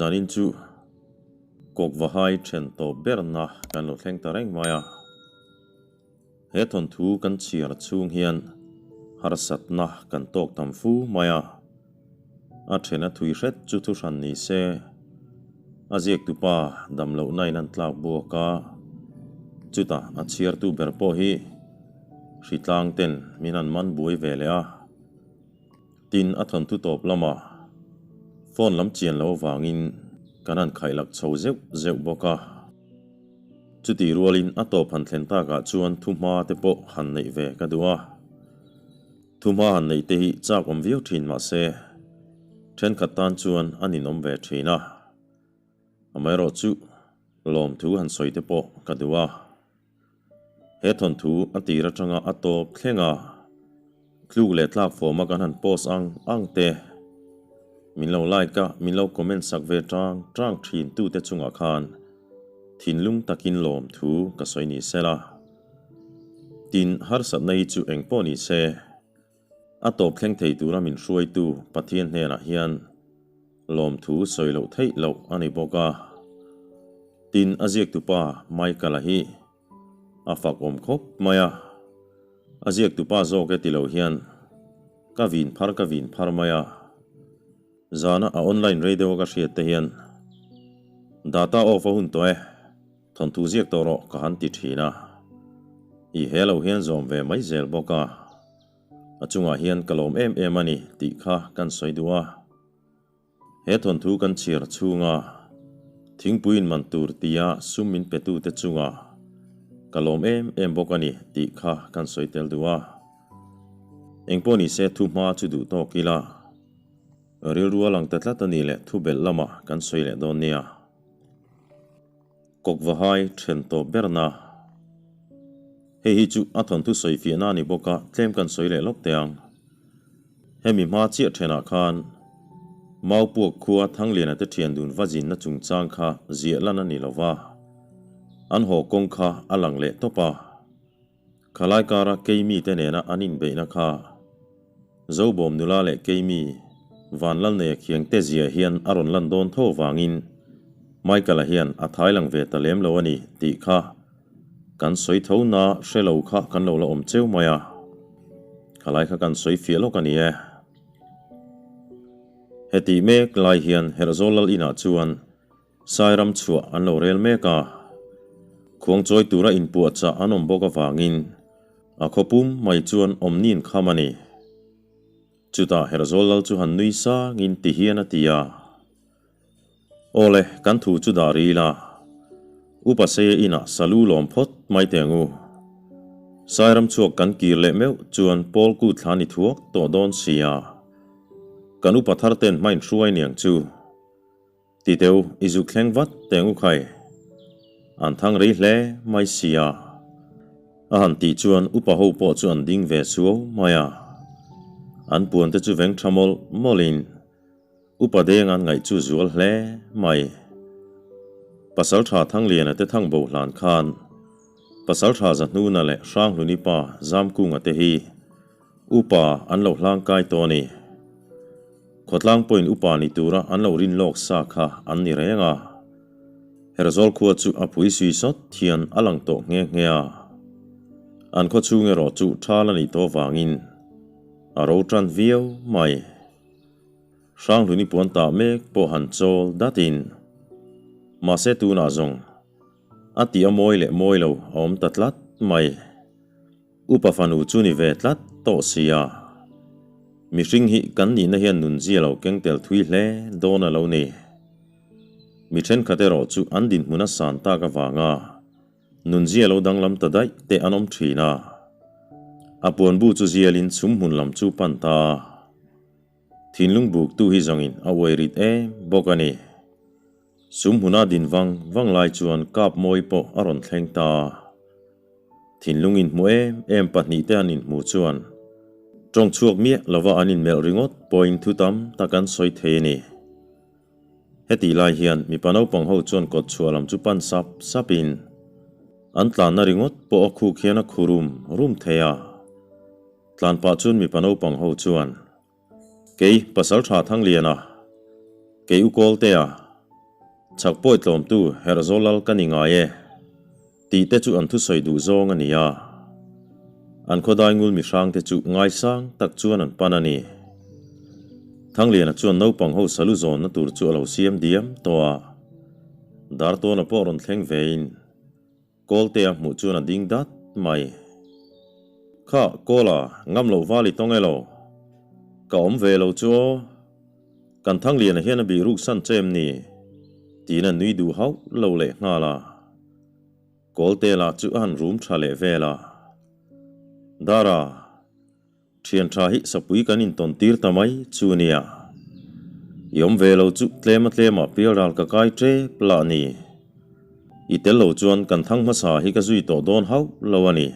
Zanin chu Kawkvahai then tawp berna kan lo thleng ta reng mai a. He thawnthu kan chhiar chhung hian harsatna kan tawk tam fu mai a. A then a thui hret chu thu hran ni se, a ziaktupa dam lohna in an tlak buak a, chutah a chhiartu ber pawh hi hritlang ten min han man buai ve leh a. Tin, a thawnthu tawp lamah phone lam chian lo avangin kan han khaihlak chho zeuh zeuh bawk a. Chutih rualin a tawp han thlen takah chuan thuhma te pawh han neih ve ka duh a. Thuhma han neih te hi chak awm viau thin mah se, thenkhat tan chuan a ninawm ve thin a. Amaherawhchu, lawmthu han sawi te pawh ka duh a. He thawnthu a tir atanga a tawp thleng a, tluk leh tlak form a kan han post ang ang te, min lo like a, min lo comment sak ve tang tang thin tute chungah khan thinlung takin lawmthu ka sawi ni sela. Tin, harsatna hi chu eng pawh ni se, a tawp thleng thei tura min hruaitu Pathian hnenah hian lawmthu sawi loh theih loh a ni bawk a. Tin, a ziaktupa Michael-a hi a fak awm khawp mai a, a ziaktupa zawk e ti lo hian ka vin phar ka vin phar mai a. Zana a online radio a ka hriat te hian data off a hun tawh e. Thawnthu ziak tawh rawh ka han ti thin a, i he lo hian zawm ve mai zel bawk a, a chungah hian ka lawm em em a ni tih kha kan sawi duh a. He thawnthu kan chhiar chhunga thingpui in man tur tia sum min petute chungah ka lawm em em bawk a ni tih kha kan sawi tel duh a. Engpawh nise thu hma chu duh tawk ila, rilru a lang ta tlat a ni leh thu belh lamah kan sawi leh dawn nia. Kawkvahai then tawp berna. Hei hi chu a thawnthu sawi fiahna a ni bawk a, tlem kan sawi leh lawk teh ang. Hemi hma chiah thenah khan Maupuak khua Thangliana te thian dun va zinna chungchang kha ziah lan a ni lo va, an haw kawng kha a lang leh tawp a. Khalai kara Keimi te nena an inbeihna kha Zobawm nula leh Keimi Vanlalneia khiang te zia hian a rawn lan dawn tho vangin Michael-a hian a thai lang ve ta lem lo a ni tih kha kan sawi tho na hre lo kha kan lo la awm cheu mai a, khalai kha kan sawi fiah lawk a ni e. Hetih mek lai hian Herhzawl Lal inah chuan Sairam chhuah an lo rel mek a, khuangchawi tura inpuahchah an awm bawk avangin a khawpum mai chuan awmnin kham a ni. Chutah Herhzawl Lal chu han nui sangin ti hian a ti a, Awle, kan thu chu dah ril a, Upa Seia inah salu lawm phawt mai teh ang u. Sairam chhuak kan kir leh meuh chuan Paul kut thla ni thuak tawh dawn si a, kan upa thar ten hmain hruai niang chu. Ti deuh i zuk thleng vat teh ngu khai. An thang rei hle mai si a. A han tih chuan upa ho pawh chu an ding ve suau mai a. An puan te chu veng tha mawlh mawlhin upa deng an ngaih chu zual hle mai. Pasaltha Thangliana te thang bo hlan khan Pasaltha Zahnuna leh Hranghluni pa Zamkunga te hi Upa an lo hlang kai tawh a ni. Khawtlang pawhin upa ni tura an lo rin lawk sa kha an ni reng a. Herzawl khua chu a pui sui sawt thian a lang tawh nghe nghe a. An khaw chhung erawh chu thal a nih tawh vangin a ro tan viau mai. Hranghluni puan tah mek pawh han chawl datin. Mahse tunah zawng a tih a mawi leh mawi lo a awm ta tlat mai. Upa fanu chu ni ve tlat tawh sia. Mihring hi kan nihna hian nunzia lo keng tel thui hle dawn a lo ni. Mi thenkhat erawh chu an dinhmun a san tak avanga nunzia lo danglam ta daih te an awm thin a. A puanbu chu zialin chhum hmun lam chu pan ta. Thinlung buktu hi zawngin a uai rit em bawk a ni. Sum hmuna din vang vang lai chuan kap mawi pawh a rawn thleng ta. Thinlung inhmu em em pahnihte an inhmu chuan tawng chhuak miah lova an inmelh ringawt pawhin thu tam tak an sawi thei a ni. Hetih lai hian mipa naupang ho chuan kawt chhuah lam chu pan sap sapin an tlanna ringawt pawh a khuk hian a khu rum rum thei a. Tlan pah chuan mipa naupang ho chuan. Kei Pasaltha Thangliana, kei U Kawltea. Chhak pawi tlawmtu Herhzawl lal ka ni ngai e tih te chu an thusawi duh zawng a ni a. An khawdai ngul mihrangte chu ngaisang tak chuan an pan a ni. Thangliana chuan naupang ho salu zawnna tur chu a lo siam diam tawh a. Dartawna pawh rawn thleng vein Kawlte a hmuh chuan a ding dat mai. Kha, Kawla, ngam loh val i tawng elo? Ka awm ve lo chu aw. Kan Thangliana hian a bih ruk san che em ni? Tiin a nui duh hauh lo leh nghal a. Kawlte lah chu a han rum tha leh vel a. Dara, Thian tha hi sapui kan intawn tir ta mai chu nia. I awm ve lo chu tlem a tlem ah pialral ka kai tep lah ni. I tel lo chuan kan thang hmasa hi ka zui tawh dawn hauh lo a ni.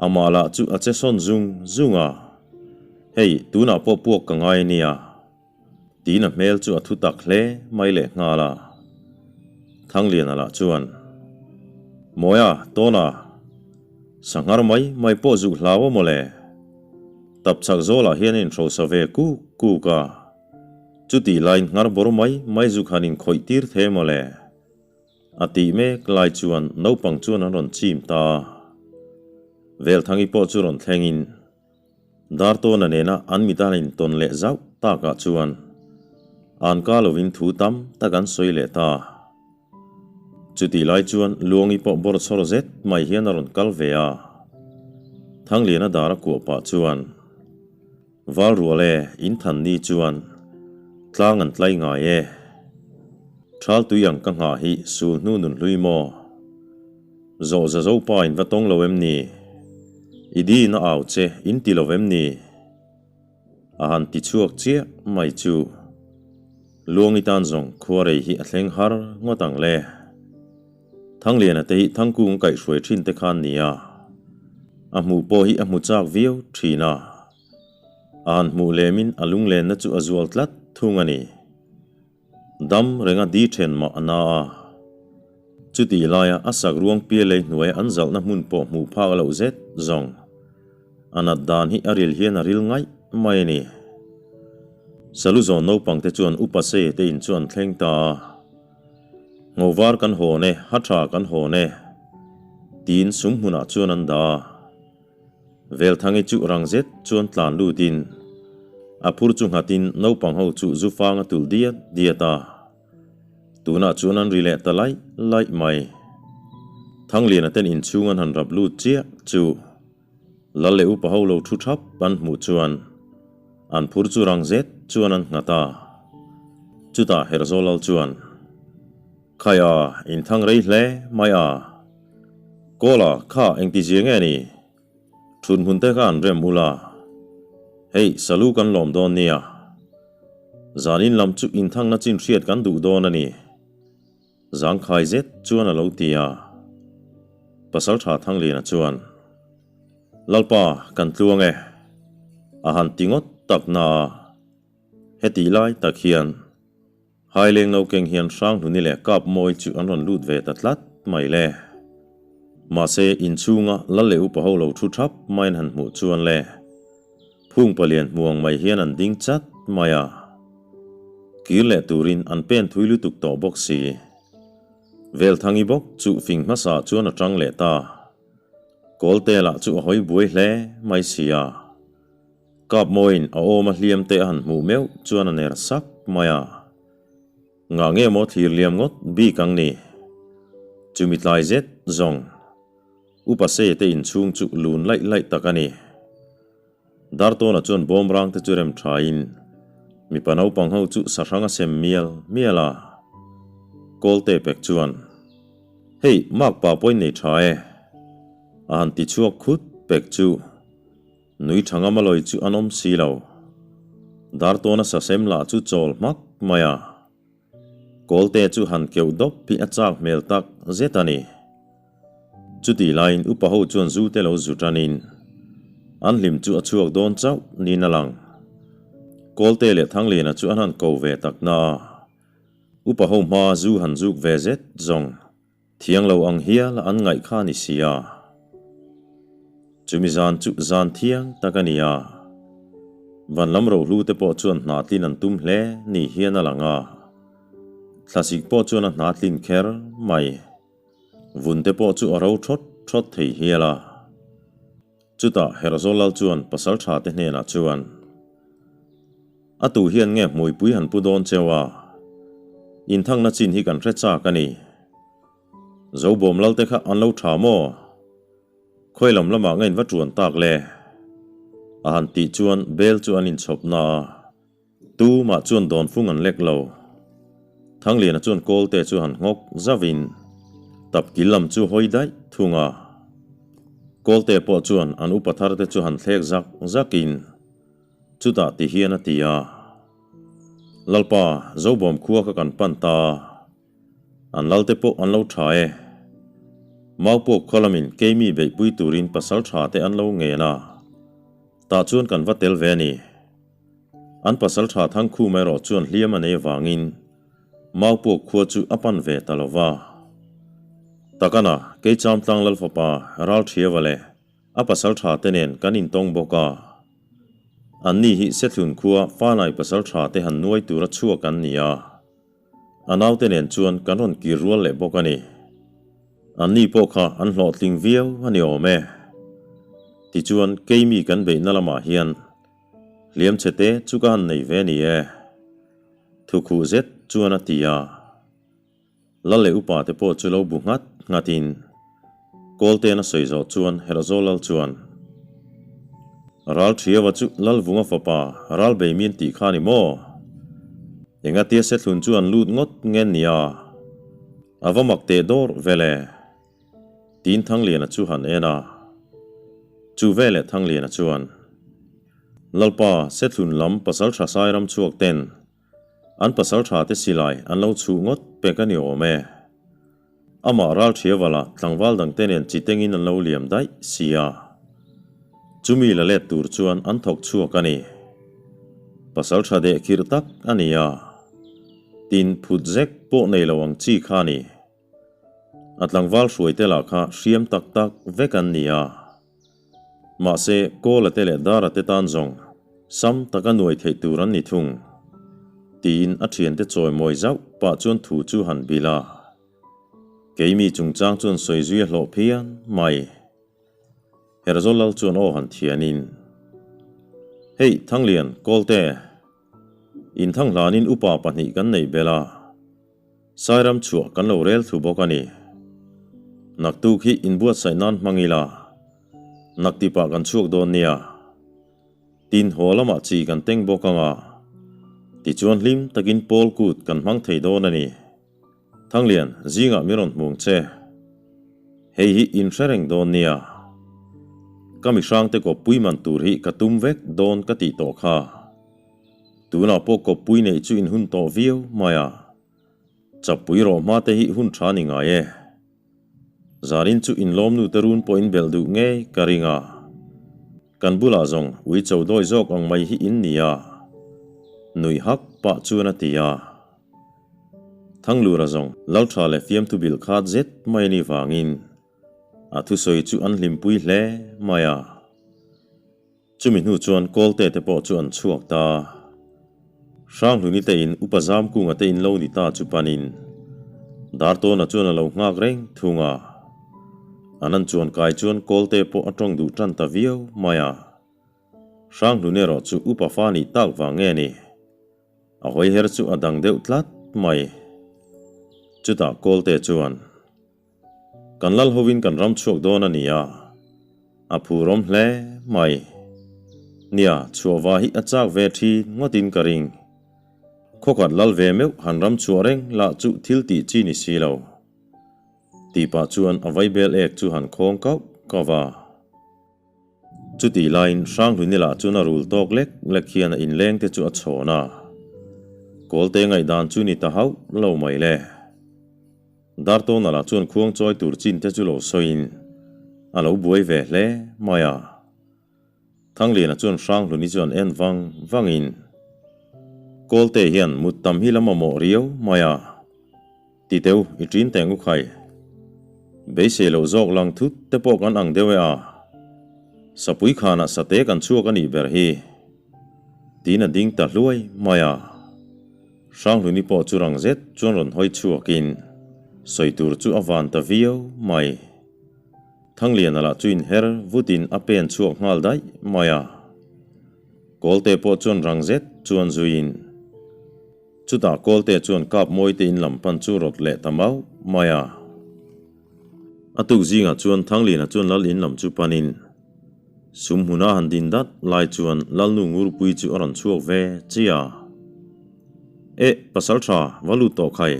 Amah lah chu a che sawn zung zung a. Hei, tunah pawh puak ka ngai nia. Tiin a hmel chu a thu tak hle mai leh nghal a. Thangliana lah chuan, Mawia, Tawna, sanghar mai mai pawh zuk hlau a mawle. Tapchhak zawlah hian a inhrosa ve kuk kuk a. Chutih laiin nghar bawr mai mai zuk han inkhawih tir the mawle. A tih mek lai chuan naupang chuan an rawn chim ta a. Velthangi pawh chu rawn thlengin. Dartawna nena an mitan intawn leh zauh takah chuan an ka lovin thu tam tak an sawi leh ta. Chutih lai chuan Luangi pawh bawr chhawr zet mai hian a rawn kal ve a. Thangliana dar a kuah pah chuan, Val rual e, in than ni chuan tlang an tlai ngai e. Thal tui ang ka nghah hi sul hnu nun hlui maw? Zawh za zo pa in va tawng lo em ni? I di in a au che in ti lo em ni? A han ti chhuak chiah mai chu. Luangi tan zawng khuarei hi a thleng har ngawt ang le. Thangliana te hi Thangkung kaihhruai thin te khan nia. A hmuh pawh hi a hmu chak viau thin a. A han hmuh lemin a lunglenna chu a zual tlat thung a ni. Dam renga di then mah a na a. Chutih laia a sak ruang pialei hnuaia an zalhna hmun pawh hmuh phak loh zet zawng. A nat dan hi a ril hian a ril ngaih mai a ni. Salu zawn naupang te chuan upa se te in chu an thleng ta a. Nghovar kan hawn e, ha tha kan hawn e, tiin sum hmunah chuan an dah a. Velthangi chu rang zet chuan tlan lutin a phur chu nghatin naupang ho chu zu fang a tulh diat diat a. Tunah chuan an ri leh ta laih laih mai. Thangliana ten inchhung an han rap lut chiah chu Lal leh upa ho lo thu thap an hmuh chuan an phur chu rang zet chuan an nghat a. Chutah Herhzawl Lal chuan, Khaia, inthang rei hle mai a. Kawla, kha engti zia nge ni? Thut hmun te kha an rem ula. Hei, salu kan lawm dawn nia. Zanin lam chu inthangna chin hriat kan duh dawn a ni. Zangkhai zet chuan a lo ti a. Pasaltha Thangliana chuan, Lalpa, kan tluang e. A han ti ngawt tak na a. Hetih lai tak hian Haileng lo keng hian Hranghluni leh Kapmawi chu an rawn lut ve ta tlat mai le. Mahse, inchhunga Lal leh upa ho lo thu thap maiin han hmuh chuan le, Phung palian hmuang mai hian an ding chat mai a. Kir leh turin an pen thui lutuk tawh bawk si. Velthangi bawk chu fing hmasa chuan a tang leh ta. Kawlte lah chu a hawi buai hle mai si a. Kapmawiin a awm a hliam te a han hmuh meuh chuan a ner sak mai a. Ngah nge maw thlir liam ngawt bik ang ni? Chumi tlai zet zawng Upa Sei te inchhung chu lun laih laih tak a ni. Dartawna chuan bawmrang te chu rem thain mipa naupang ho chu sahrang a sem mial mial a. Kawlte pek chuan, Hei, makpa pawhin nei tha e. A han ti chhuak khut pek chu. Nui tha ngam a lawi chu an awm si lo. Dartawna sasem lah chu chawl hmak mai a. Kawlte chu han keuh dawp hi a chak hmel tak zet a ni. Chutih laiin upa ho chuan zu te lo zu tanin an hlim chu a chhuak dawn chauh niin a lang. Kawlte leh Thangliana chu an han ko ve tak na a. Upa ho hma zu han zuk ve zet zawng. Thiang lo ang hial an ngaih kha ni si a. Chumi zan chu zan thiang tak a ni a. Van lam rohlu te pawh chuan hna tlin an tum hle ni hian a lang a. Thlasik pawh chuan a hna tlin kher mai. Vun te pawh chu a ro thawt thawt thei hial a. Chutah Herhzawl lal chuan pasaltha te hnenah chuan, A tu hian nge hmuipui han pu dawn cheu a? Inthangna chin hi kan hre chak a ni. Zobawm lal te kha an lo tha maw? Khawi lam lamah nge in va tuan tak le? A han tih chuan bel chu an inchhawp na a. Tumah chuan dawnfung an lek lo. Thangliana chuan kawlte chu han nghawk zauhin tapkil lam chu hawi daih thung a. Kawlte pawh chuan an upa thar te chu han thlek zak zakin chutah ti hian a ti a, Lalpa, Zobawm khua kha kan pan ta. An lalte pawh an lo tha e. Maupawk khaw lamin keimi beihpui turin pasal tha te an lo ngen a, tah chuan kan va tel ve a ni. An pasal tha Thangkhum erawh chuan hliam a nei avangin Maupawk khua chu a pan ve ta lo va. Takana, Keichamtlang Lalfapa Ralthiava leh a pasal tha te nen kan intawng bawk a. Anni hi Sethlun khua Fanai pasal tha te han nuai tura chhuak an ni a. A naute nen chuan kan rawn kir rual leh bawk a ni. Anni pawh kha an hlawhtling viau a ni awm e. Tichuan, keimi kan beihna lamah hian hliam chhe te chu ka han nei ve a ni e. Thukhuh zet chuan a ti a. Lal leh upa te pawh chu lo bu nghat nghatin Kawlten a sawi zawh chuan Herhzawl lal chuan, Ral Thiaua chu Lalvunga fapa ral bei min tih kha a ni maw? Engatia Sethlun chu an lut ngawt nge nia? A va mak teh dawr vel e. Tiin Thangliana chu han en a. Chu veleh Thangliana chuan, Lalpa, Sethlun lam pasaltha Sairam chhuak ten An pasal tha te silai an lo chhuh ngawt pek a ni awm e. Amah ral thiavala tlangval dangte nen chi tengin an lo liam daih si a. Chumi la let tur chuan an thawk chhuak a ni. Pasal tha deh khirh tak a ni a. Tin phut zek pawh nei lo ang chi kha a ni. A tlangval hruaite lah kha hriam tak tak vek an ni a. Mahse, Kawla te leh Dara te tan zawng sam taka nuai theih tur an ni thung, tiin a thiante chawimawi zauh pah chuan thu chu han bilh a. Keimi chungchang chuan sawi zui a hlawh phian mai. Herzawl lal chuan aw han thianin, Hei, Thanglian, Kawlte, inthanghlanin upa pahnih kan neih belh a. Sairam chhuah kan lo rel thu bawk a ni. Naktuk hi inbuatsaih nan hmang ila, naktipah kan chhuak dawn nia. Tin haw lamah chi kan teng bawk ang a, tichuan hlim takin pawl kut kan hmang thei dawn a ni. Thanglian, zingah mi rawn hmung che. Hei hi inhre reng dawn nia. Ka mihrangte kawppui man tur hi ka tum vek dawn ka tih tawh kha. Tunah pawh kawppui neih chu in hun tawh viau mai a, chapui rawh hma te hi hun tha ni ngai e. Zanin chu inlawmnu te run pawh in belh duh ngei ka ring a, kan bulah zawng ui cho dawi zawk ang mai hi in ni a, nui hak pah chuan a ti a. Thanglura zawng Laltha leh fiamthu bilh khat zet mai a nih vangin a thusawi chu an hlimpui hle mai a. Chumi hnu chuan Kawlte te pawh chu an chhuak ta. Hranghluni te in Upa Zamkunga te in lo ni ta chu panin Dartawna chuan a lo nghak reng thung a. An an chuan kai chuan Kawlte pawh a tawng duh tan ta viau mai a. Hranghluni erawh chu Upa fa nih tak vang nge ni? A hawi her chu a dang deuh tlat mai. Chutah Kawlte chuan. Kan lal hovin kan ram chhuak dawn a ni a, a phurawm hle mai. Nia, chhuahva hi a chak ve thi ngawtin ka ring. Khawkhat lal ve meuh han ram chhuah reng lah chu thil tih chi ni si lo. Tih pah chuan a vaibel ek chu han khawng kauh kauh va. Chutih laiin Hranghlui lah chuan a rul tawk lek lek hian a inleng te chu a chhawn a. Kawlte ngaihdan chu ni ta hauh lo mai le. Dartawna lah chuan khuang chawi tur chin te chu lo sawiin a lo buai ve hle mai a. Thangliana chuan Hranghluni chuan en vang vangin Kawlte hian mut tam hi la mamawh riau mai a. Ti teu, i ṭin teng u khai. Beisei loh zawk lang thut te pawh kan ang deuh e a. Sapui khanah sate kan chhuak a nih ber hi. Tiin a ding ta hluai mai a. Hranghluini pawh chu rang zet chuan rawn hawi chhuakin sawi tur chu a van ta viau mai. Thangliana lah chu inher vutin a pen chhuak nghal daih mai a. Kawlte pawh chuan rang zet chuan zuiin chutah Kawlte chuan kap mawite in lam pan chu rawt leh ta mauh mai a. A tuk zingah chuan Thangliana chuan lal in lam chu panin sum hmuna han din dat lai chuan Lalnu Ngurpui chu a rawn chhuak ve chiah a. Eh, pasal tha, va lut tawh khai!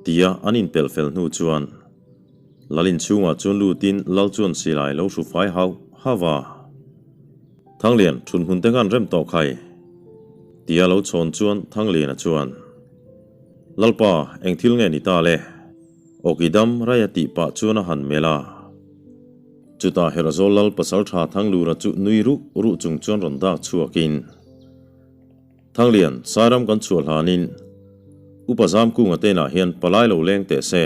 tia an inpelh fel hnu chuan Lal inchhungah chuan lutin Lal chuan silai lo hru fai hauh hauh a. Thanglian, thun hmun te khan rem tawh khai! Tia lo chhawn chuan Thangliana chuan, Lalpa, eng thil nge ni ta le? Awki dam rai a tih pah chuan a han melh a. Chutah Herhzawl Lal pasaltha Thanglura chu nui ruh ruh chung chuan rawn dak chhuakin, Thanglian, Sairam kan chhuah hlanin Upa Zamkunga te inah hian palai lo leng teh se.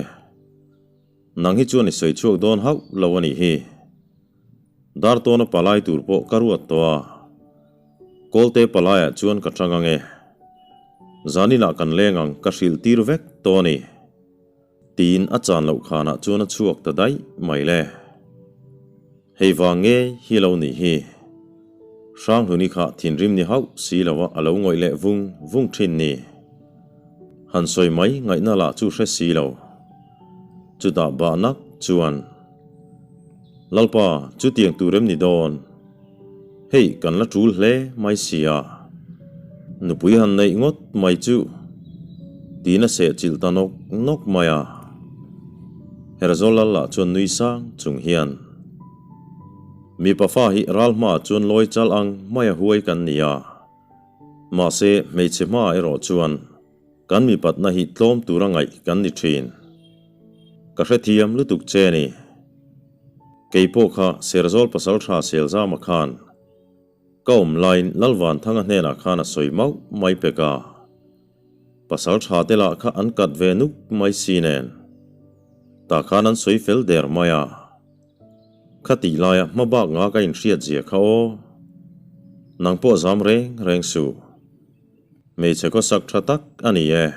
Nang hi chuan i sawi chhuak dawn hauh lo a nih hi. Dartawna palai tur pawh ka ruat tawh a. Kawlte palaiah chuan ka tang ang e. Zaninah kan leng ang ka hrilh tir vek tawh a ni. Tiin a chan loh khanah chuan a chhuak ta daih mai le. Hei vang nge hi lo nih hi. Hranghluni kha thinrim ni hauh si lo a a lo ngawih leh vung vung thin ni. Han sawi mai ngaihna lah chu hre si lo. Chutah bah nak chuan, Lalpa, chutiang tur em ni dawn? Hei kan la tul hle mai si a. Nupui han neih ngawt mai chu tiin a seh chilh ta nawk nawk mai a. Herzawl lal lah chuan nui sang chung hian, Mipa fa hi ral hmaah chuan lawi chal ang mai a huai kan ni a. Mahse hmeichhe hmaah erawh chuan kan mipatna hi tlawm tura ngaih kan ni thin. Ka hrethiam lutuk che ni. Kei pawh kha Serzawl pasaltha Selzama khan ka awm laiin Lalvanthanga hnenah khan a sawi mauh mai pek a. Pasaltha te lah kha an kat ve nuk mai si nen. Tah khan an sawi fel der mai a. Kha tih laia hma bak nga ka inhriat zia kha aw. Nang pawh zam reng reng suh. Hmeichhe khawsak tha tak a ni e.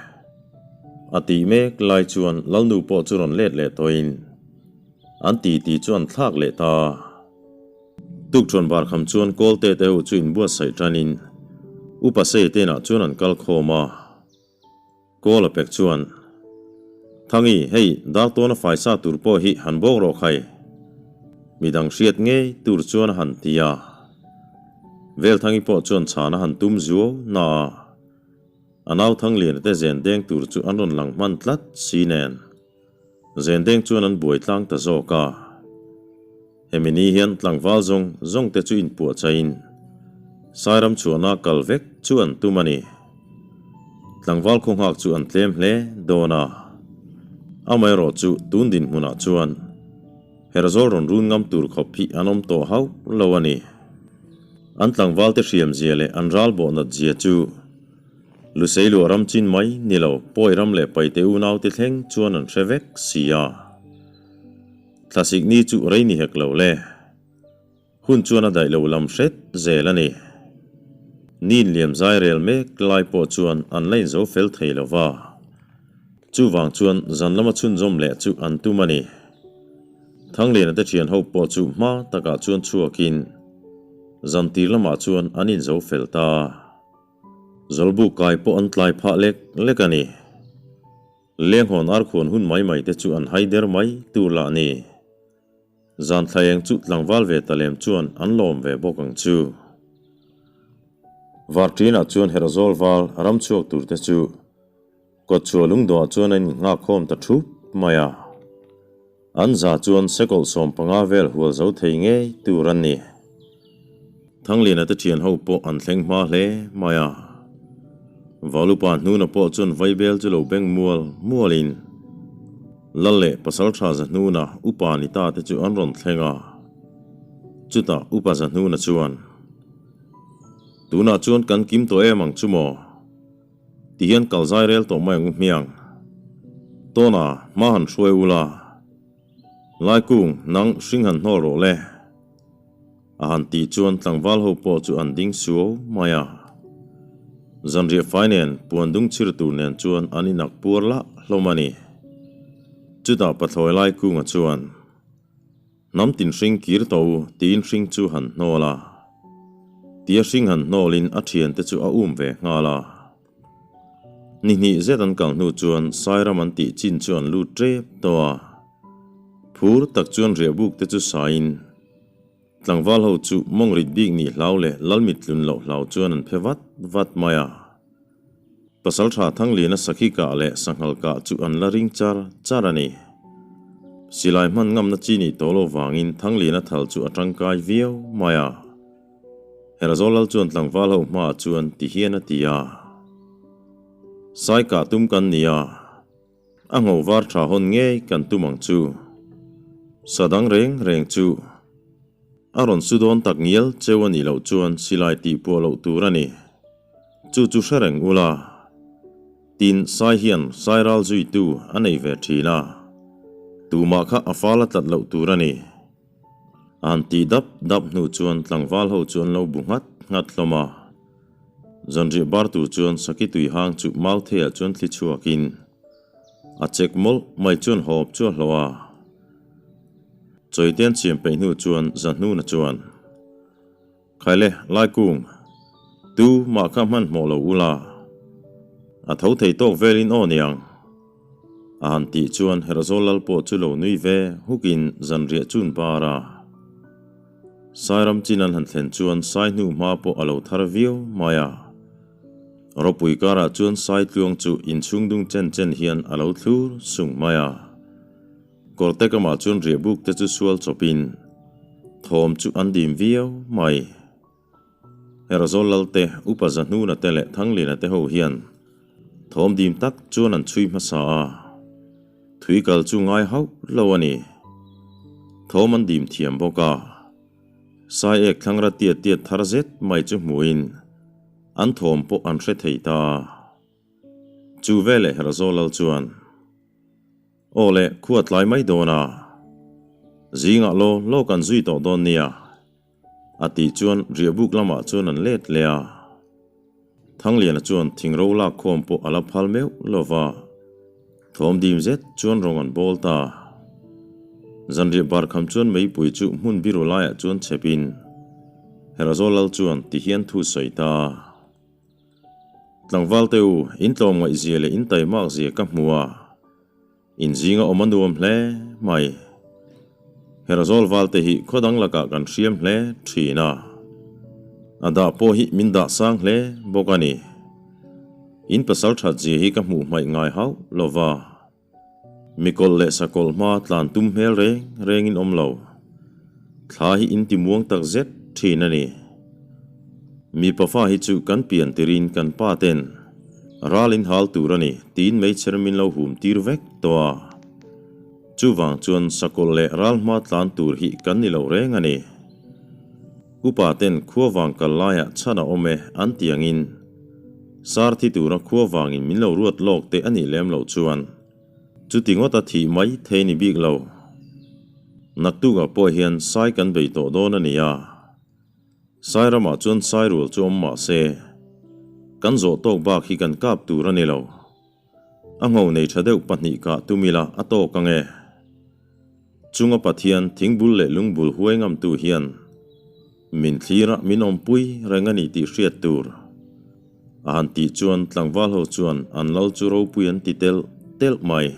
A tih mek lai chuan Lalnu pawh chu rawn let leh tawhin an titi chu an thlak leh ta. Tukṭhuan barkham chuan Kawlte te ho chu inbuatsaih ṭanin Upa Sei te inah chuan an kal khawm a. Kawl a pek chuan, Thangi, hei Dartawna faisa tur pawh hi han bawk rawh khai. Midang hriat ngei tur chuan a han ti a. Velthangi pawh chuan chhan a han tum zuau na a, a nau Thangliana te zen deng tur chu an rawn lang hman tlat si nen. Zen deng chuan an buai tlang ta zawk a. Hemi ni hian tlangval zawng zawng te chu inpuahchaiin Sairam chhuahna kal vek chu an tum a ni. Tlangval khawnghak chu an tlem hle dawn a. Amaherawh chu tun dinhmunah chuan Herzawl rawn run ngam tur khawp hi an awm tawh hauh lo a ni. An tlangval te hriam zia leh an ral bawh nat zia chu Lusei luah ram chin mai ni lo Pawi ram leh Paite unaute thleng chuan an hre vek si a. Thlasik ni chu rei ni hek lo le. Hun chuan a daih lo lam hret zel a ni. Nin liam zai rel mek lai pawh chuan an la inzo fel thei lo va. Chuvang chuan zan lama chhunzawm leh chu an tum a ni. Thangliana te thian ho pawh chu hma takah chuan chhuakin zan tir lamah chuan an inzo fel ta. Zawlbuk kai pawh an tlai phah lek lek a ni. Lenghawn arkhuan hun mai mai te chu an hai der mai tur lah ni. Zan thla eng chu tlangval ve ta lem chuan an lawm ve bawk ang chu. Varṭinah chuan Herhzawl val ram chhuak tur te chu kawtchhuah lungdawhah chuan an innghak khawm ta thup mai a. An za chuan sekawlh 15 vel hual zo thei ngei tur an ni. Thangliana te thian ho pawh an thleng hma hle mai a. Valupa hnuna pawh chuan vaibel chu lo beng mual mualin Lal leh Pasaltha Zahnuna upa ni ta te chu an rawn thleng a. Chutah upa Zahnuna chuan, Tunah chuan kan kim tawh em ang chu maw? Ti hian kal zai rel tawh mai ang u hmiang. Tawna, hma han hruai ula. Laikung, nang hring han hnawl rawh le. A han tih chuan tlangval ho pawh chu an ding suau mai a. Zanriah fai nen puan dung chhir tur nen chuan an inak puar lah hlawm a ni. Chutah pathlawi lai kunga chuan, Hnam tin hring kir tawh u tiin hring chu han hnawl a. Tia hring han hnawlin a thiante chu a um ve nghal a. Ni hnih zet an kal hnu chuan Sairam an tih chin chu an lut tep tawh a. Phur tak chuan riahbuk te chu saiin tlangval ho chu mawng rit bik nih hlau leh lalmit tlun loh hlau chuan an phe vat vat mai a. Pasaltha Thangliana sakhi kah leh sanghal kah chu an la ring char char a ni. Silai hman ngamna chi nih tawh lo vangin Thangliana thal chu a tangkai viau mai a. Herzawl lal chuan tlangval ho hmaah chuan ti hian a ti a, Sai kah tum kan ni a, a ngho var tha hawn ngei kan tum ang chu. Sa dang reng reng chu a rawn su dawn tak ngial cheu a nih loh chuan silai tih puah loh tur a ni. Chu chu hre reng ula, tin Sai hian Sai ral zuitu a nei ve thin a, tumah kha a fal a tlat loh tur a ni. An tih dap dap hnu chuan tlangval ho chu an lo bu nghat nghat hlawm a. Zanriah bar tur chuan Saki tui hang chu Mautheiah chuan thli chhuakin a chek mawlh mai chuan hawp chu a hlawh a. Chawite an siam peih hnu chuan Zahnuna chuan, Khaile, Laikung, tu mah kha hmanhmawh lo ula, a tho thei tawk velin aw niang. A han tih chuan Herhzawl lal pawh chu lo nui ve hukin zanriah chun bar a. Sairam chin an han thlen chuan Sai hnu hma pawh a lo thar viau mai a. Ropui karah chuan Sai tluang chu inchhung dung chen chen hian a lo thlur sung mai a. Kawrte kamah chuan riahbuk te chu sual chawpin thawm chu an dim viau mai. Herhzawl Lalte, Upa Zahnuna te leh Thanglina te ho hian thawm dim tak chuan an chhui hmasa a, thui kal chu ngai hauh lo a ni. Thawm an dim thiam bawk a, Sai ek thlangra tiat tiat thar zet mai chu hmuhin an thawm pawh an hre thei ta. Chu veleh Herhzawl Lal chuan. Aw le, khua tlai mai dawn a, zingah law law kan zui tawh dawn nia. A tih chuan riahbuk lamah chuan an let leh a. Thangliana chuan thingro lak khawm pawh a la phal meuh lo va, thawm dim zet chuan rawng an bawl ta. Zanriah bar kham chuan meipui chu hmun biru laiah chuan chhepin Herhzawl lal chuan ti hian thu sawi ta. Tlangval te u, in tlawm ngaihzia leh in taimak zia ka hmu a. In zinga awm a nuam hle mai. Herhzawl val te hi khaw dang lakah kan hriam hle thin a. A dah pawh hi min dah sang hle bawk a ni. In pasal that zia hi ka hmuh hmaih ngai hauh lo va. Mikawlh leh sakawlh hma tlan tum hmel reng rengin awm lo. Thla hi in ti muang tak zet thin a ni. Mipa fa hi chu kan pian tirin kan pa ten ral in hal tur a ni tiin meichher min lo hum tir vek tawh a. Chuvang chuan sakawlh leh ral hma tlan tur hi kan ni lo reng a ni. Upa ten khua vang kal laiah chhan a awm e an ti angin sar thi tura khua vangin min lo ruat lawk te a nih lem loh chuan chuti ngawta thih mai thei ni bik lo. Naktukah pawh hian sai kan bei tawh dawn a ni a. Sai ramah chuan sai rual chu awm mah se, kan zawh tawk bak hi kan kap tur a ni lo. A ngho nei tha deuh pahnih kah tum ila a tawk ang e. Chunga Pathian thingbul leh lungbul huai ngamtu hian min thlir a min awmpui reng a ni tih hriat tur. A han tih chuan tlangval ho chuan an lal chu ropui an ti telh telh mai.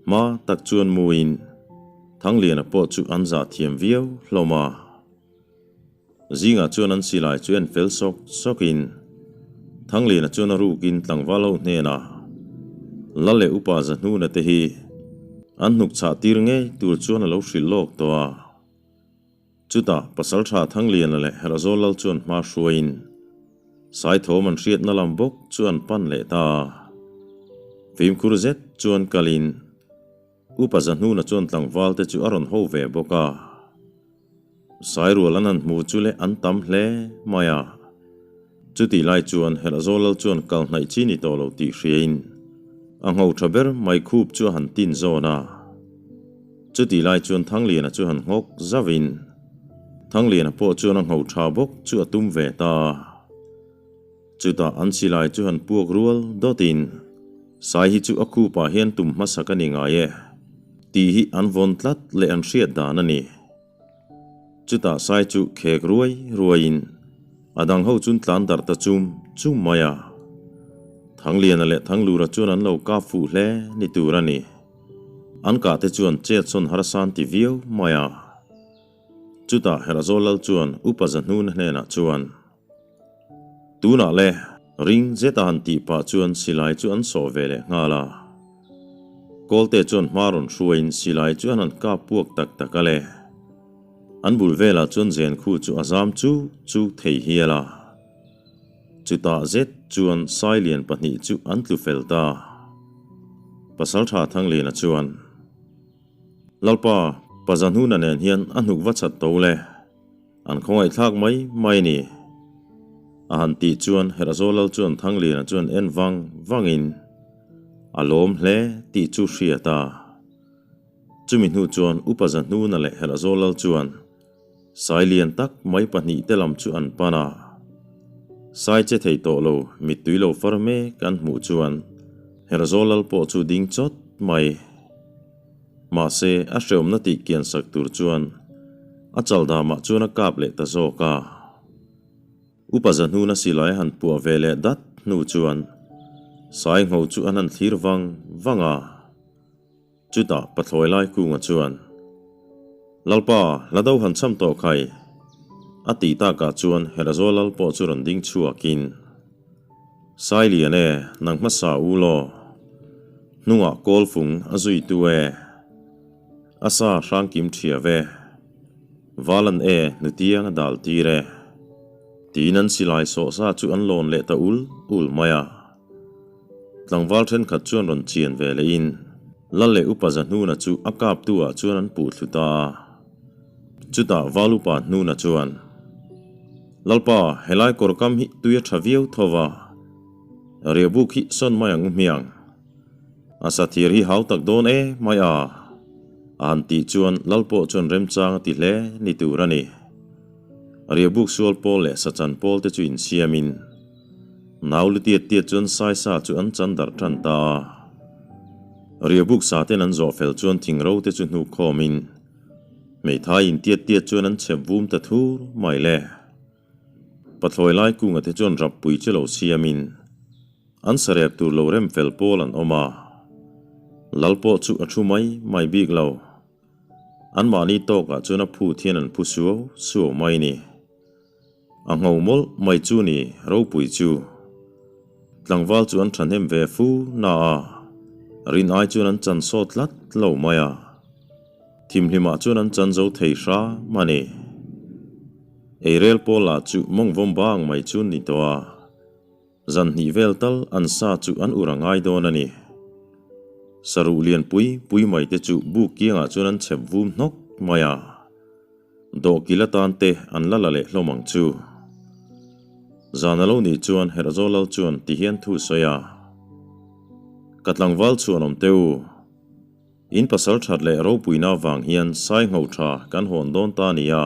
Hma tak chuan muin Thangliana pawh chu an zah thiam viau hlawm a. Zingah chuan an silai chu en fel sawk sawkin Thangliana chuan a rukin tlangval ho hnenah Lal leh Upa Zahnuna te hi an hnuk chhah tir ngei tur chuan a lo hrilh lawk tawh a. Chutah Pasaltha Thangliana leh Herhzawl Lal chuan hma hruaiin Saithawm an hriatna lam bawk chu an pan leh ta a. Fimkhur zet chuan kalin Upa Zahnuna chuan tlangval te chu a rawn ho ve bawk a. Sairual an han hmu chu le an tam hle mai a. Chutih lai chuan Herhzawl Lal chuan kal hnaih chi ni tawh lo tih hriain a ngho tha ber mai khup chu a han tin zawn a. Chutih lai chuan Thangliana chu han nghawk zauhin Thangliana pawh chuan a ngho tha bawk chu a tum ve ta a. Chutah an silai chu han puak rual dawtin, Sai hi chu a khupah hian tum hmasak a ni ngai e, tih hi an vawn tlat leh an hriat dan a ni. Chutah sai chu khek ruai ruaiin a dang ho chun tlan darh ta chum chum mai a. Thangliana leh Thanglura chuan an lo kap fuh hle ni tur a ni. An kah te chuan chet sawn harsan ti viau mai a. Chutah Herhzawl lal chuan Upa Zahnuna hnenah chuan, Tunah le, ring zet a han tih pah chuan silai chu an sawh ve leh nghal a. Kawlte chuan hma rawn hruaiin silai chu an han kap puak tak tak a le. An bul velah chuan zen khu chu a zam chuk chuk thei hial a. Chutah zet chuan Sailian pahnih chu an tlu fel ta. Pasaltha Thangliana chuan. Lalpa, pa Zahnuna nen hian a hnuk va chat to le. An khawngaihthlak mai mai ni. A han tih chuan Herhzawl lal chuan Thangliana chuan en vang vangin a lawm hle tih chu hriat a. Chumi hnu chuan Upa Zahnuna leh Herhzawl lal chuan Sai lian tak mai pahnihte lam chu an pan a. Sai che thei tawh lo, mittui lo far mek an hmuh chuan Herhzawl lal pawh chu ding chawt mai. Mahse, a hreawmna tih kian sak tur chuan a chal damah chuan a kap leh ta zawk a. Upa Zahnuna silai a han puah ve leh dat hnu chuan Saingho chu an han thlir vang vang a. Chutah Pathlawi Laikunga chuan, Lalpa, hla do han cham tawh khai! a tih takah chuan Herhzawl lal pawh chu rawn ding chhuakin, Sailian e, nang hmasa u law. Hnungah kawlfung a zui tu e. A sa hrangkim ṭhia ve. Valan e, hnutiang a dal tir e. Tiin an silai sawhsa chu an lawn leh ta ul ul mai a. Tlangval ṭhenkhat chuan rawn chian ve lehin Lal leh Upa Zahnuna chu a kaptu ah chuan an puh thlu ta a. Chutah Val Upa Hnuna chuan, Lalpa, helai kawr kam hi tui a ṭha viau tho va, riahbuk hi sawn mai ang u hmiang. A sathir hi hau tak dawn e mai a, a han tih chuan Lal pawh chuan remchang a ti hle ni tur a ni. Riahbuk sual pawl leh sachan pawl te chu insiamin, Nau lu tiat tiat chuan Saisa chu an chan darh tan ta a. Riahbuk sa ten an zawh fel chuan thingro te chu hnuk khawmin, Hmeithai in tiat tiat chuan an chhep vum ta thur mai le. Pathlawi lai kunga te chuan rap pui chu lo siamin an sarep tur lo rem fel pawl an awm a. Lal pawh chu a thu mai mai bik lo. An mahni tawkah chuan a phut hian an phu suau suau mai ni. A ngho mawlh mai chu ni ropui chu. Tlangval chu an thahnem ve fu na a, rin ai chuan an chan sawt tlat lo mai a. Thimhlimah chuan an chan zo thei hram a ni. Eirel pawl lah chu mawng vawm bang mai chu ni tawh a, zan hnih vel tal an sa chu an ur a ngai dawn a ni. Saruh lian pui pui mai te chu buk kiangah chuan an chhep vum hnawk mai a. Dawhkil atan te an la la leh hlawm ang chu. Zan a lo nih chuan Herhzawl lal chuan ti hian thu sawi a, Ka tlangval chhuan awm teh u. In pasal that leh ropuina vang hian sai ngho tha kan hawn dawn ta nia.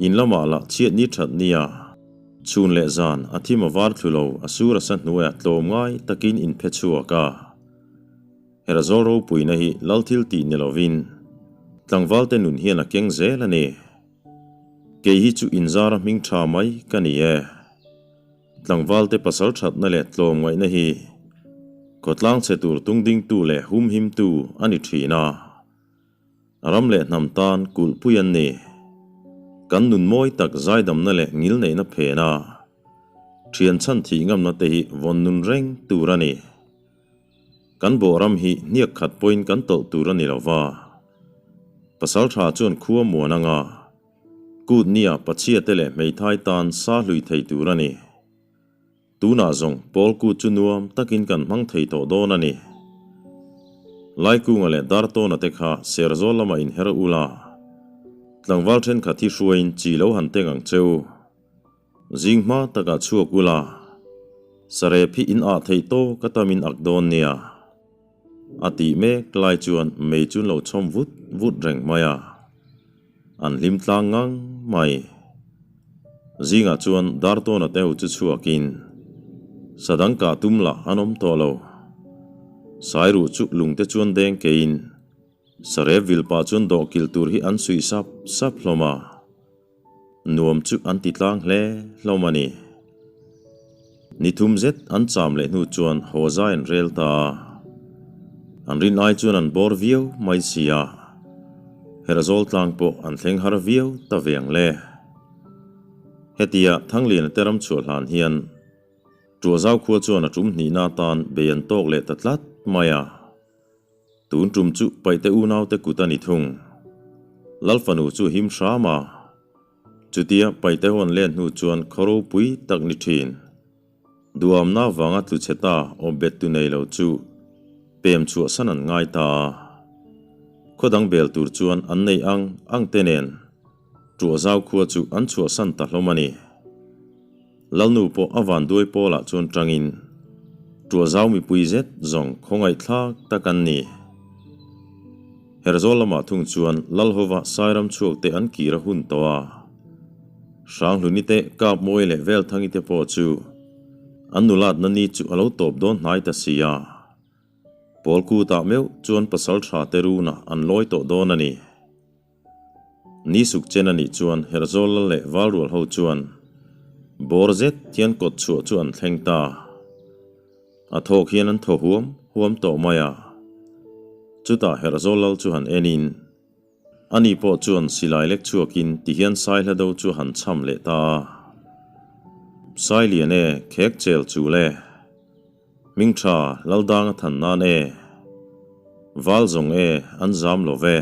In lamah lah chhiat ni that nia. Chhun leh zan a thim a var thlu lo a sur a sa hnuaiah tlawm ngai takin in phe chhuak a. Herhzawl ropuina hi lal thil tih ni lovin tlangvalte nun hian a keng zel a ni. Kei hi chu inzara hming tha mai ka ni e. Tlangvalte pasal thatna leh tlawmngaihna hi khawtlang chhe tur tungdingtu leh humhimtu a ni thin a. Ram leh hnam tan kulhpui an ni. Kan nun mawi tak zaidamna leh ngilneihna phen a, thian chhan thih ngamna te hi vawn nun reng tur a ni. Kan bawh ram hi hniak khat pawhin kan tawlh tur a ni lo va. Pasal tha chuan khua muan anga kut nia pachhiate leh hmeithai tan sa hlui thei tur a ni. Tunah zawng pawl kut chu nuam takin kan hmang thei tawh dawn a ni. Laikunga leh Dartawna te kha Serzawl lamah inher ula, tlangval thenkhat hi hruaiin chi lo han teng ang che u. Zing hma takah chhuak ula, sarep hi in ah theih tawk a tam in ak dawn nia. A tih mek lai chuan mei chu an lo chhawm vut vut reng mai a, an hlim tlang ngang mai. Zingah chuan Dartawna te ho chu chhuakin sa dang kah tum lah an awm tawh lo. Sairuh chu lungte chuan deng keiin Sarep vil pah chuan dawhkilh tur hi an suih sap sap hlawm a, nuam chu an ti tlang hle hlawm a ni. Ni thum zet an cham leh hnu chuan haw zai an rel ta a, an rin ai chuan an bawr viau mai si a, Herhzawl tlang pawh an thleng har viau ta ve ang le. Hetia Thangliana te ram chhuah hlan hian Tuahzau khua chuan a tum hnihna atan bei an tawk leh ta tlat mai a. Tun tum chu Paihte unaute kut a ni thung. Lal fanu chu him hram a. Chutia Paihte ho an len hnu chuan khaw ropui tak ni thin. Duhamna vanga tlu chhe ta awm bet tu nei lo chu pem chhuahsan an ngai ta a. Khaw dang bel tur chuan an nei ang ang te nen Tuahzau khua chu an chhuahsan ta hlawm a ni. Lalnu pawh a vanduai pawlah chuan tangin Tuahzau mipui zet zawng khawngaihthlak tak an ni. Herzawl lamah thung chuan Lalhova Sairam chhuak te an kir a hun tawh a. Hranghluni te Kapmawi leh Velthangi te pawh chu an nulatna ni chu a lo tawp dawn hnai ta si a. Pawlkutah meuh chuan pasal tha te runah an lawi tawh dawn a ni. Ni suk chen a nih chuan Herhzawl lal leh Valrual ho chuan bawr zet hian kawt chhuah chu an thleng ta. A thawk hian an thaw huam huam tawh mai a. Chutah Herhzawl lal chu han en in, ani pawh chuan silai lek chhuakin ti hian Saihla do chu han cham leh ta a. Sailian e, khek chel chul e. Hming tha Laldang a than nan e. Val zawng e an zam lo ve.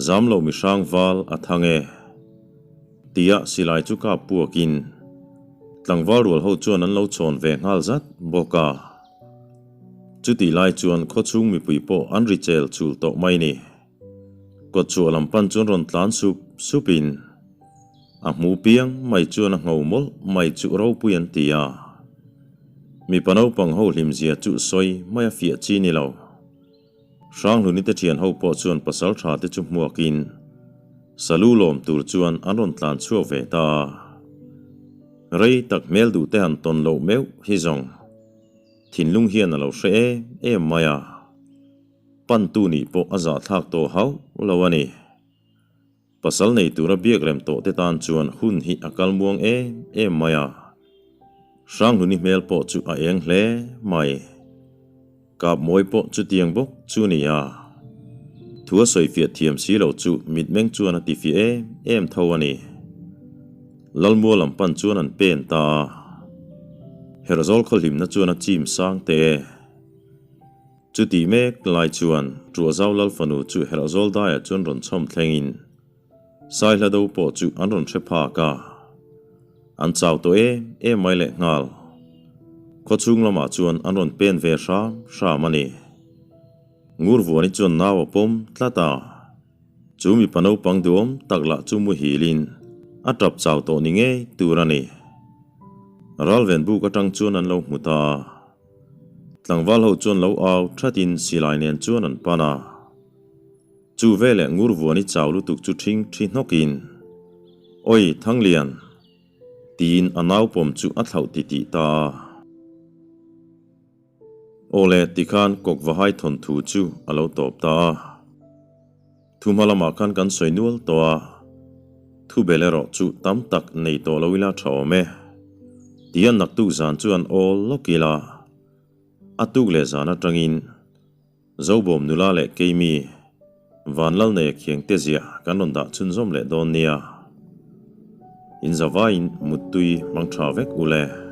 Zam lo mihrang val a thang e. Tia silai chu kap puakin tlangval rual ho chuan an lo chhawn ve nghal zat bawk a. Chutih lai chuan khawchhung mipui pawh an ri chel chul tawh mai ni. Kawtchhuah lam pan chuan rawn tlan sup supin a hmu piang mai chuan a ngho mawlh mai chu ropui an ti a. Mipa naupang ho hlimzia chu sawi mai a fiah chi ni lo. Hranghluni te thian ho pawh chuan pasal tha te chu hmuakin salu lawm tur chuan an rawn tlan chhuak ve ta a. Rei tak hmel duh te han tawn loh meuh hi zawng thinlung hian a lo hre em em mai a. Pantu nih pawh a zahthlak tawh hauh lo a ni. Pasal nei tura biak rem tawh te tan chuan hun hi a kal muang em em mai a. Hranghluni hmel pawh chu a eng hle mai. Kapmawi pawh chutiang bawk chu ni a. Thu a sawifiah thiam si lo chu mitmeng chuan a tifiah em em tho a ni. Lalmua lam pan chuan an pen ta a. Herhzawl khawhlimna chuan a chim sang teh e. Chutih mek lai chuan Tuahzau Lal fanu chu Herhzawl daiah chuan rawn chhawm thlengin Saihla do pawh chu an rawn hre phak a. An chau tawh em em mai leh nghal. Khawchhung lamah chuan an rawn pen ve hram hram a ni. Ngurvuani chuan nau a pawm tlat a. Chu mipa naupang duhawm tak lah chu muhilin a tap chau tawh ni ngei tur a ni. Ralven buk atang chuan an lo hmu ta a. Tlangval ho chuan lo au thatin silai nen chuan an pan a. Chu veleh Ngurvuani chau lutuk chu ṭhing ṭhi hnawkin, Oi, Thanglian! tiin a naupawm chu a thlauh titih ta a. Aw le, tikhan Kawkvahai thawnthu chu a lo tawp ta a. Thu hma lamah khan kan sawi nual tawh a, thu bel erawh chu tam tak nei tawh lo ila tha awm e. Tia naktuk zan chu an awl lawk ila, a tuk leh zan atangin Zobawm nula leh keimi Vanlalneia khiangte ziah kan rawn dah chhunzawm leh dawn nia. Inzavaiin muttui hmang tha vek u le.